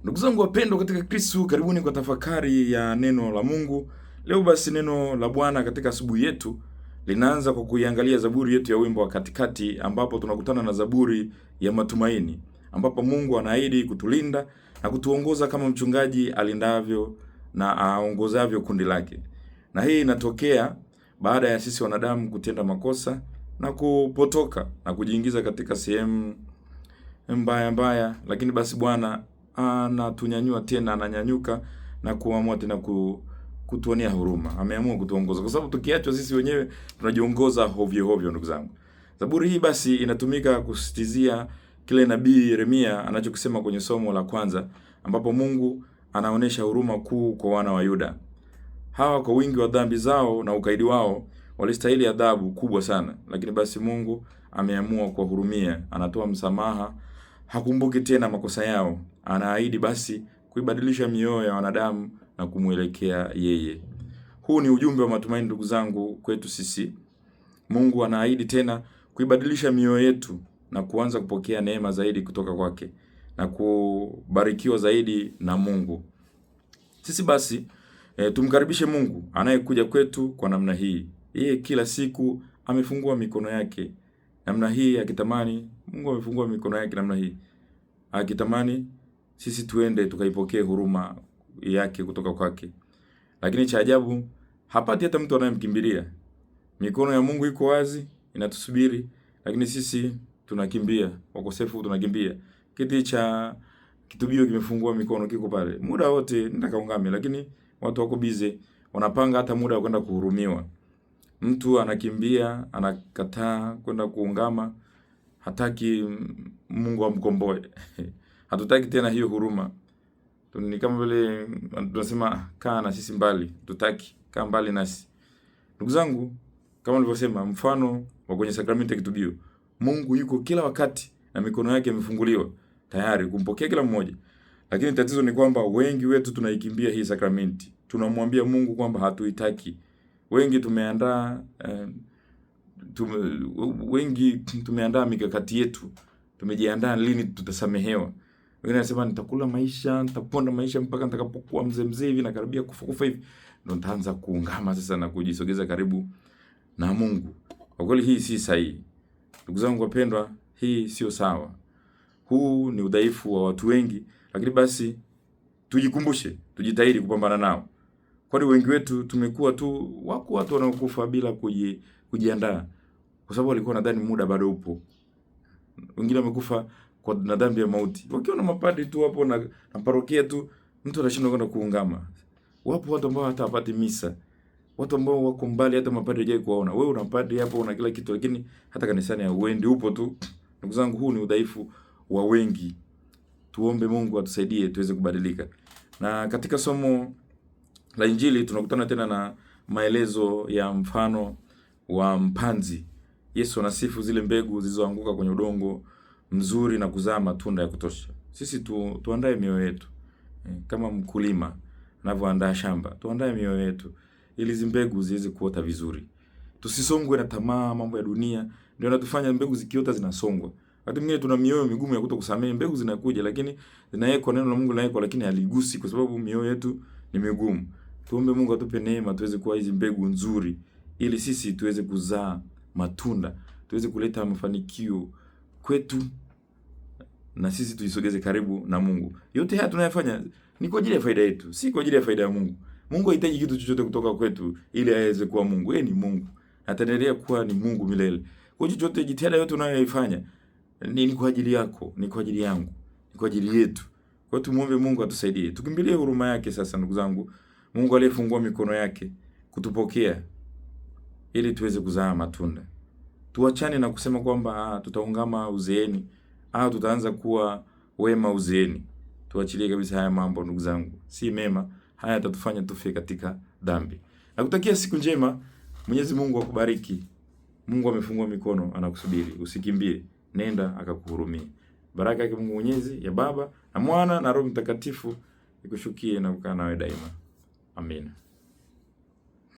Ndugu zangu wapendwa katika Kristo, karibuni kwa tafakari ya neno la Mungu. Leo basi neno la Bwana katika asubuhi yetu linaanza kwa kuiangalia zaburi yetu ya wimbo wa katikati, ambapo tunakutana na zaburi ya matumaini, ambapo Mungu anaahidi kutulinda na kutuongoza kama mchungaji alindavyo na aongozavyo kundi lake. Na hii inatokea baada ya sisi wanadamu kutenda makosa na kupotoka na kujiingiza katika sehemu mbaya mbaya, lakini basi Bwana anatunyanyua tena, ananyanyuka na kuamua tena kutuonea huruma. Ameamua kutuongoza kwa sababu tukiachwa sisi wenyewe tunajiongoza hovyo hovyo, ndugu zangu. Zaburi hii basi inatumika kusisitizia kile nabii Yeremia anachokisema kwenye somo la kwanza, ambapo Mungu anaonyesha huruma kuu kwa wana wa Yuda. Hawa kwa wingi wa dhambi zao na ukaidi wao walistahili adhabu kubwa sana, lakini basi Mungu ameamua kuwahurumia, anatoa msamaha, hakumbuki tena makosa yao. Anaahidi basi kuibadilisha mioyo ya wanadamu na kumwelekea yeye. Huu ni ujumbe wa matumaini, ndugu zangu, kwetu sisi. Mungu anaahidi tena kuibadilisha mioyo yetu na kuanza kupokea neema zaidi kutoka kwake na kubarikiwa zaidi na Mungu. Sisi basi tumkaribishe Mungu anayekuja kwetu kwa namna hii. Yeye kila siku amefungua mikono yake namna hii akitamani. Mungu amefungua mikono yake namna hii akitamani sisi tuende tukaipokee huruma yake kutoka kwake. Lakini cha ajabu hapati hata mtu anayemkimbilia. Mikono ya Mungu iko wazi inatusubiri, lakini sisi tunakimbia, wakosefu tunakimbia. Kiti cha kitubio kimefungua mikono, kiko pale muda wote, nenda kaungame, lakini watu wako bize, wanapanga hata muda wa kwenda kuhurumiwa. Mtu anakimbia, anakataa kwenda kuungama, hataki Mungu amkomboe. Hatutaki tena hiyo huruma. Ni kama vile tunasema kaa na sisi mbali, tutaki kaa mbali nasi. Ndugu zangu, kama nilivyosema, mfano wa kwenye sakramenti ya kitubio, Mungu yuko kila wakati na mikono yake imefunguliwa tayari kumpokea kila mmoja. Lakini tatizo ni kwamba wengi wetu tunaikimbia hii sakramenti. Tunamwambia Mungu kwamba hatuitaki. Wengi tumeandaa wengi tumeandaa mikakati yetu, tumejiandaa lini tutasamehewa. Wengine wanasema nitakula maisha, nitaponda maisha mpaka nitakapokuwa mzee mzee hivi nakaribia kufa kufa hivi, ndo nitaanza kuungama sasa na kujisogeza karibu na Mungu. Kwa kweli hii si sahihi. Ndugu zangu wapendwa, hii sio sawa. Huu ni udhaifu wa watu wengi, lakini basi tujikumbushe, tujitahidi kupambana nao. Kwani wengi wetu tumekuwa tu, wako watu wanaokufa bila kujiandaa, kwa sababu walikuwa nadhani muda bado upo. Wengine wamekufa kwa na dhambi ya mauti, wakiona mapadri tu hapo na parokia tu, mtu anashindwa kwenda kuungama. Wapo watu ambao hata hawapati misa, watu ambao wako mbali, hata mapadri hajai kuwaona. Wewe una padri hapo, una kila kitu, lakini hata kanisani hauendi, upo tu. Ndugu zangu, huu ni udhaifu wa wengi. Tuombe Mungu atusaidie tuweze kubadilika. Na katika somo la Injili tunakutana tena na maelezo ya mfano wa mpanzi. Yesu anasifu zile mbegu zilizoanguka kwenye udongo mzuri na kuzaa matunda ya kutosha. Sisi tuandae mioyo yetu kama mkulima anavyoandaa shamba, tuandae mioyo yetu ili hizi mbegu ziweze kuota vizuri. Tusisongwe na tamaa, mambo ya dunia ndio yanatufanya mbegu zikiota zinasongwa. Wakati mwingine tuna mioyo migumu ya kutokusamehe, mbegu zinakuja lakini zinawekwa, neno la Mungu linawekwa lakini haligusi kwa sababu mioyo yetu ni migumu. Tuombe Mungu atupe neema tuweze kuwa hizi mbegu nzuri ili sisi tuweze kuzaa matunda, tuweze kuleta mafanikio kwetu na sisi tujisogeze karibu na Mungu. Yote haya tunayofanya ni kwa ajili ya faida yetu, si kwa ajili ya faida ya Mungu. Mungu hahitaji kitu chochote kutoka kwetu ili aweze kuwa Mungu. Yeye ni Mungu. Ataendelea kuwa ni Mungu milele. Kwa chochote, jitihada yote unayoifanya ni kwa ajili yako, ni kwa ajili yangu, ni kwa ajili yetu. Kwa hiyo tumuombe Mungu atusaidie. Tukimbilie huruma yake sasa, ndugu zangu. Mungu aliyefungua mikono yake kutupokea ili tuweze kuzaa matunda. Tuachane na kusema kwamba tutaungama uzeeni, tutaanza kuwa wema uzeeni. Tuachilie kabisa haya mambo ndugu zangu, si mema haya, yatatufanya tufe katika dhambi. Nakutakia siku njema. Mwenyezi Mungu akubariki. Mungu amefungua mikono, anakusubiri. Usikimbie, nenda akakuhurumie. Baraka yake Mungu Mwenyezi ya Baba na Mwana na Roho Mtakatifu ikushukie na kukaa nawe daima. Amina.